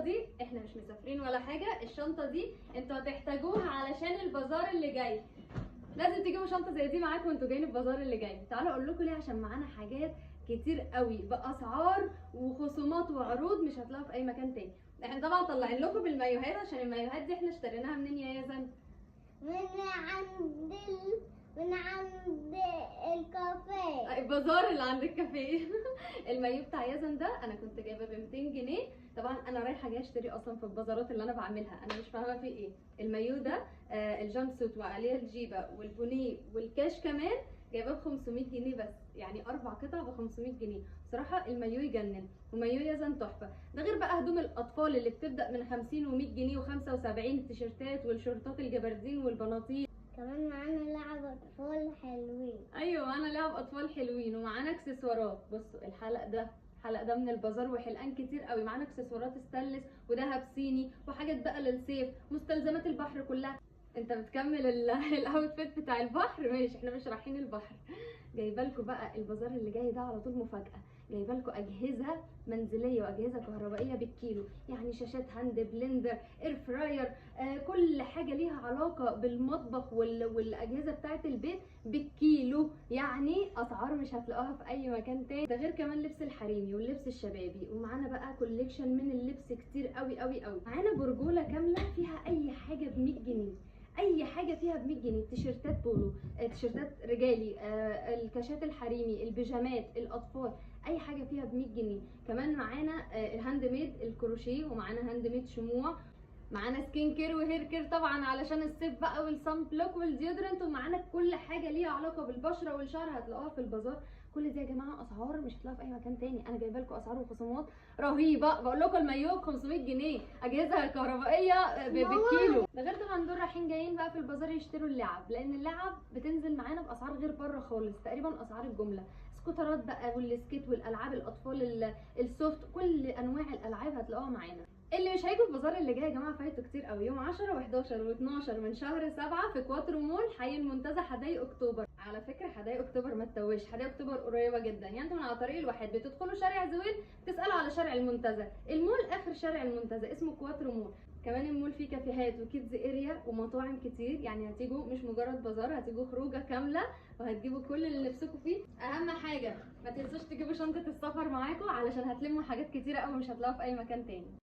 دي احنا مش مسافرين ولا حاجة، الشنطة دي انتوا هتحتاجوها علشان البازار اللي جاي. لازم تجيبوا شنطه زي دي معاكم وانتوا جايين البازار اللي جاي. تعالوا اقول لكم ليه، عشان معانا حاجات كتير قوي باسعار وخصومات وعروض مش هتلاقوها في اي مكان تاني. احنا طبعا طالعين لكم بالمايوهات، عشان المايوهات دي احنا اشتريناها منين يا يزن؟ من عند الكافيه، البازار اللي عند الكافيه. المايو بتاع يزن ده انا كنت جايبه ب 200 جنيه. طبعا انا رايحة جاية اشتري اصلا في البازارات اللي انا بعملها، انا مش فاهمه في ايه. المايو ده ال jumpsuit وعليه الجيبه والبونيه والكاش كمان، جايباه ب 500 جنيه بس، يعني 4 قطع ب 500 جنيه. بصراحة المايو يجنن، ومايو يزن تحفة. ده غير بقى هدوم الاطفال اللي بتبدا من 50 و100 جنيه و75، التيشيرتات والشورتات الجبردين والبناطيل. كمان معانا لعب اطفال حلوين. ايوه معانا لعب اطفال حلوين، ومعانا اكسسوارات. بصوا الحلق ده، الحلق ده من البازار وحلقان كتير قوي. معانا اكسسوارات ستانلس وذهب صيني وحاجات بقى للصيف، مستلزمات البحر كلها. انت بتكمل ال outfit بتاع البحر، ماشي احنا مش رايحين البحر. جايبه لكم بقى البازار اللي جاي ده على طول مفاجاة، جايبه لكم اجهزة منزلية واجهزة كهربائية بالكيلو، يعني شاشات hand blender، air fryer، كل حاجة ليها علاقة بالمطبخ والاجهزة بتاعه البيت بالكيلو، يعني اسعار مش هتلاقوها في اي مكان تاني. ده غير كمان لبس الحريمي واللبس الشبابي، ومعانا بقى collection من اللبس كتير قوي قوي قوي. معانا برجوله كاملة فيها اي حاجة ب 100 جنيه، اي حاجة فيها ب 100 جنيه. تيشيرتات بولو، تيشيرتات رجالي، الكاشات الحريمي، البيجامات الاطفال، اي حاجة فيها ب 100 جنيه. كمان معانا ال handmade الكروشيه، ومعانا handmade شموع، معانا skin care و hair care طبعا علشان الصيف بقى، وال sun block وال deodorant، ومعانا كل حاجة ليها علاقة بالبشره والشعر هتلاقوها في البازار. كل دي يا جماعة اسعار مش هتلاقوها في اي مكان تاني. انا جايبه لكم اسعار وخصومات رهيبة، بقول لكم المايو ب 500 جنيه، اجهزة كهربائية بالكيلو. ده غير طبعا دول رايحين جايين بقى في البازار يشتروا اللعب، لان اللعب بتنزل معانا باسعار غير بره خالص، تقريبا اسعار الجملة. سكوترات بقى وال skate والالعاب الاطفال ال soft، كل انواع الالعاب هتلاقوها معانا. اللي مش هيجوا البازار اللي جاي يا جماعة فايتوا كتير قوي. يوم 10 و11 و12 من شهر 7 في كواترو مول، حي المنتزه، حدائق اكتوبر. على فكرة حدائق اكتوبر ما تتوهش، حدائق اكتوبر قريبه جدا، يعني انتوا من على طريق الواحات بتدخلوا شارع زويل تسالوا على شارع المنتزه، المول اخر شارع المنتزه اسمه كواترو مول. كمان المول فيه كافيهات و kids area ومطاعم كتير، يعني هتيجوا مش مجرد بازار، هتيجوا خروجه كاملة وهتجيبوا كل اللي نفسكم فيه. اهم حاجة ما تنسوش تجيبوا شنطه السفر معاكم، علشان هتلموا حاجات كتيرة قوي مش هتلاقوها في اي مكان تاني.